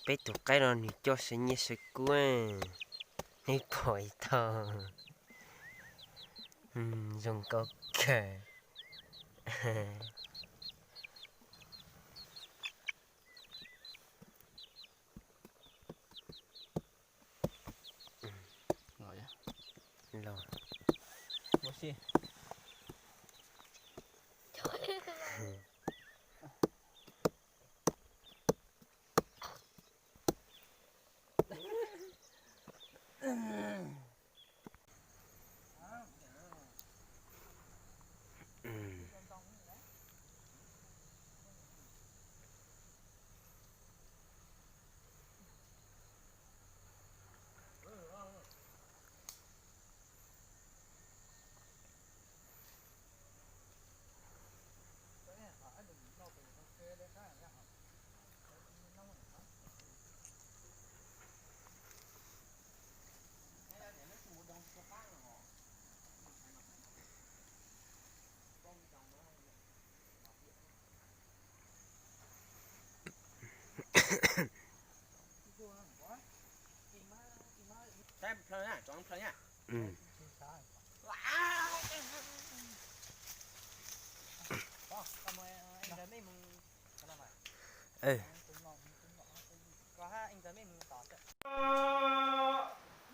Peb tus qaib no nws coj sawv nyiaj sawv kub, neb pom ib tag. Zoo nkauj kawg.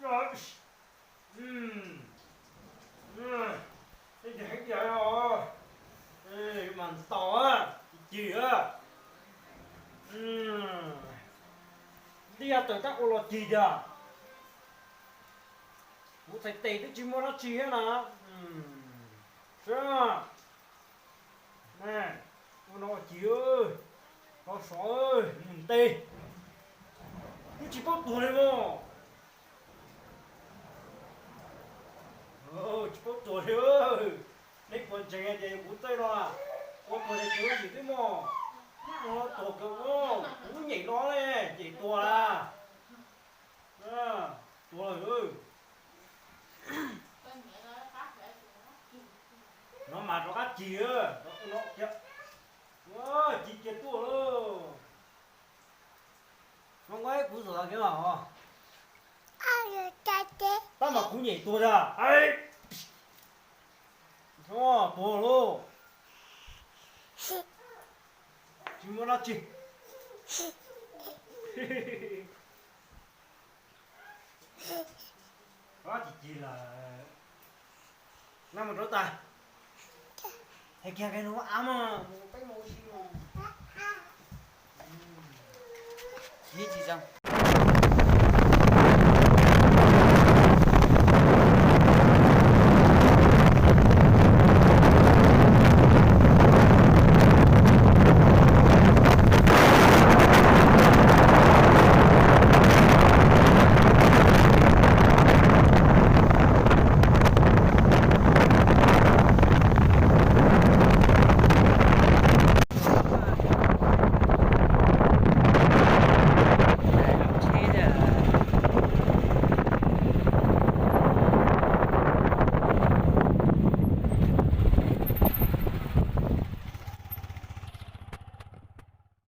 Los. Mas ntaus, cig, liaj tawm tab ua los cig tiag. Kuv txhais tes twb tsis muaj dab tsi thiab na. Ua no cig, rov sov mus ntes, twb tsis paub tuag li mog. Tsis paub tuag li. Neb puas ntseeg tias kuv txawj no, ua tuag tias tsis lub sim twb mog. Tuag kawg, kuv nyem no ne ces tuag la. Tuag lawm. No mas rov qab cig, no, cig kiag tuaj lauj. No nqa kuv zaum kiag os. Tab mas kuv nyem tuag tiag. Tuag lauj. Tsis muaj dab tsi. Rov qab cig lawm. Nab mus rau tas. Hais kiag kag no av mas mus peb mus ua si mas. Ib tsis zoo.